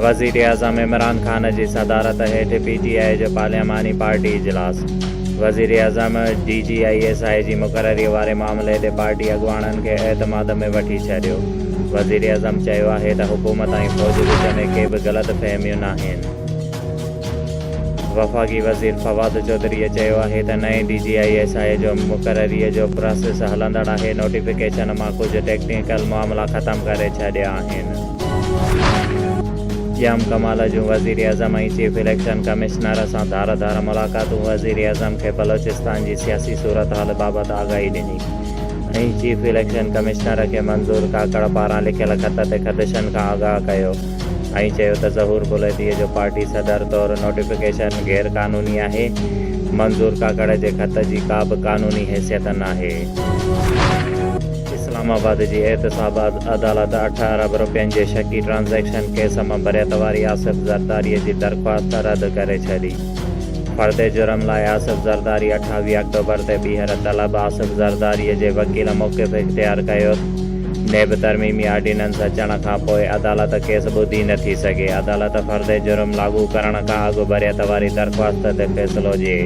وزيراعظم عمران خان جي صدارت هيٺ پي ٽي آء جو پارلياماني پارٽي اجلاس، وزيراعظم D G I S I جي مقرري واري معاملي تي پارٽي اڳواڻن کي اعتماد ۾ وٺي ڇڏيو، وزيراعظم چيو آهي ته حڪومت ۽ فوج وچ ۾ ڪي به غلط فهميون ناهن. وفاقي وزير فواد چوڌريء چيو آهي ته نئين D G I S I جو مقرريء جو پراسيس هلندڙ آهي، نوٽيفڪيشن مان ڪجهه ٽيڪنيڪل معاملا ختم ڪري ڇڏيا آهن. ڄام ڪمال جون وزيراعظم ۽ چيف اليڪشن ڪمشنر سان ڌار ڌار ملاقاتون، وزيراعظم کي بلوچستان جي سياسي صورتحال بابت آگاهي ڏني ۽ چيف اليڪشن ڪمشنر کي منظور ڪاڪڙ پاران لکيل خط تي خدشن کان آگاهه ڪيو ۽ چيو ته ظهور بليدي جو پارٽي صدر طور نوٽيفڪيشن غير قانوني آهي، منظور ڪاڪڙ جي خط جي ڪا به قانوني حيثيت ناهي. اسلام آباد جي احتساب عدالت اٺ ارب رپين جي شڪي ٽرانزيڪشن ڪيس مان بريت واري آصف زرداري جي درخواست رد ڪري ڇڏي. فرد جرم لاء آصف زرداري 28 آڪٽوبر تي ٻيهر طلب، آصف زرداري جي وڪيل موقف اختيار ڪيو نيب ترميمي آرڊيننس اچڻ کان پوء عدالت ڪيس ٻڌي نه ٿي سگهي، عدالت فرد جرم لاڳو ڪرڻ کان اڳ بريت واري درخواست تي فيصلو ڏئي.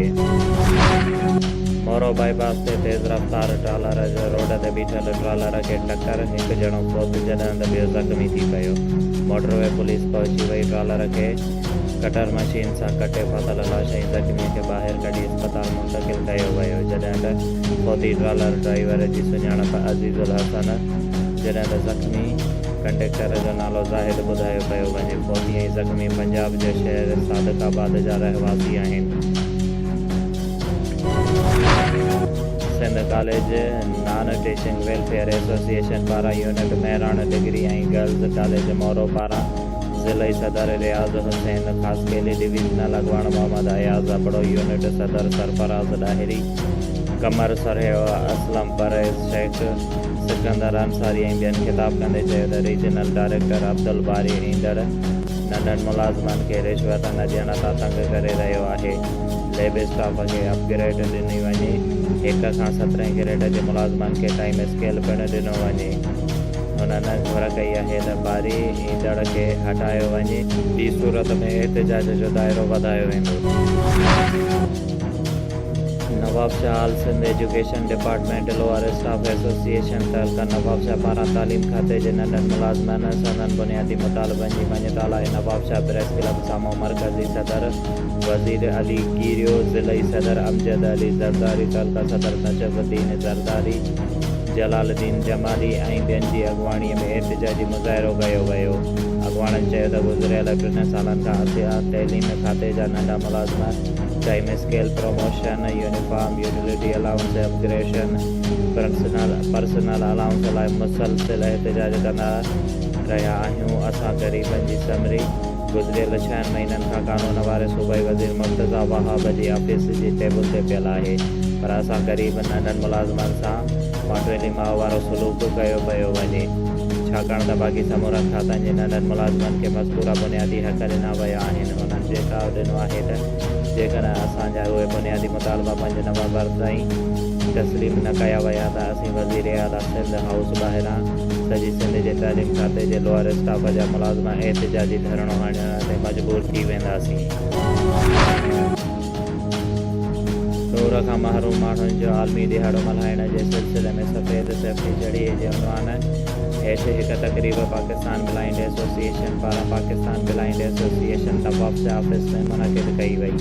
مورو بائي پاس تي تيز رفتار ٽرالر جو روڊ تي بيٺل ٽرالر کي ٽڪر، هڪ ڄڻو فوت جڏهن ته ٻيو زخمي ٿي پيو، موٽر وي پوليس پهچي وئي، ٽرالر کي ڪٽر مشين سان ڪٽي ڦاٿل لاش ۽ زخمي کي ٻاهر ڪڍي اسپتال منتقل ڪيو ويو، جڏهن ته فوتي ٽرالر ڊرائيور جي سڃاڻپ عزيز الحسن جڏهن ته زخمي ڪنڊيڪٽر جو نالو زاهد ٻڌايو پيو وڃي، فوتي ۽ زخمي پنجاب جي شهر صادق آباد جا رهواسي آهن. Sindh college non teaching welfare association پاران unit Mehran degree ۽ girls college Moro پاران ضلعي صدر رياض حسين خاصخيلي، ڊويزنل اڳواڻ محمد اياز ابڙو، يونٽ صدر سرفراز ڏاهري، قمر سرهيو، اسلم پريز شيخ، سڪندر انصاري ۽ ٻين خطاب ڪندي چيو ته ريجنل ڊائريڪٽر عبدالباري ايندڙ ننڍن ملازمن کي رشوت نه ڏيڻ تان تنگ ڪري رهيو آهي. ليب اسٽاف کي اپ گريڊ ڏني وڃي، هڪ کان سترهين گريڊ جي ملازمن کي ٽائيم اسڪيل پڻ ڏنو وڃي. هنن گهر ڪئي آهي ته ٻاري ايندڙ کي هٽايو وڃي. ٻي صورت ۾ احتجاج جو دائرو وڌايو ويندو. Nawabshah all Sindh education department lower staff association تعلقه نوابشاهه پاران تعليم کاتي جي ننڍن ملازمن سندن بنيادي مطالبن جي مڃتا لاء نوابشاهه پريس ڪلب سامهون مرڪزي صدر وزير علي ڪيريو، ضلعي صدر امجد علي زرداري، تعلقه صدر نجف الدين زرداري، جلال الدين جمالي ۽ ٻين جي اڳواڻي ۾ احتجاجي مظاهرو ڪيو ويو. اڳواڻن چيو ته گذريل ٽن سالن کان اسين تعليم کاتي جا ننڍا ملازم time scale, promotion, uniform, utility allowance, upgradation, personal allowance لاء مسلسل احتجاج ڪندا رهيا آهيون، اسان غريبن جي سمري. گذريل ڇهن مهينن کان قانون واري صوبائي وزير مرتضيٰ وهاب جي آفيس جي ٽيبل تي پيل آهي پر اسان غريب ننڍن ملازمن سان ماٽيلي ماء وارو سلوڪ ڪيو پيو وڃي ڇاڪاڻ ته باقي سمورن کاتن جي ننڍن ملازمن کي مذڪوره بنيادي حق ڏنا ويا آهن انهن چيتاء ڏنو آهي ته جيڪڏهن اسان جا اهي بنيادي مطالبا پنج نومبر تائين تسليم نه ڪيا ويا ته اسين وزيراعليٰ سنڌ هائوس ٻاهران سڄي سنڌ جي تعليم کاتي جي لوئر اسٽاف جا ملازم احتجاجي ڌرڻو هڻڻ تي مجبور ٿي وينداسين. نور کان محروم ماڻهن جو عالمي ڏهاڙو ملهائڻ جي سلسلي ۾ سفيد سيفٽي جھڙي جي عنوان هيٺ هڪ تقريب پاڪستان بلائنڊ ايسوسيئيشن پاران Pakistan blind association Nawabshah office ۾ منعقد ڪئي وئي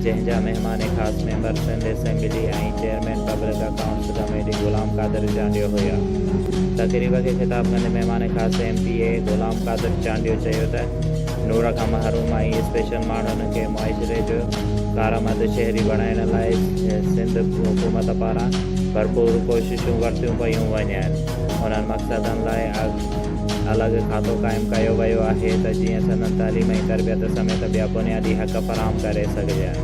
جنهن جا مهمان خاص member Sindh assembly ۽ chairman public accounts committee Ghulam Qadir Chandio هيا. تقريب کي خطاب ڪندي مهمان خاص M P A Ghulam Qadir Chandio چيو ته نور کان محروم ۽ اسپيشل ماڻهن کي معاشري جو ڪارآمد شهري بڻائڻ لاء سنڌ حڪومت پاران ڀرپور ڪوششون ورتيون پيون وڃن انهن مقصدن لاء الڳ کاتو قائم ڪيو ويو آهي ته جيئن سندن تعليم ۽ تربيت سميت ٻيا بنيادي حق فراهم ڪري سگهجن.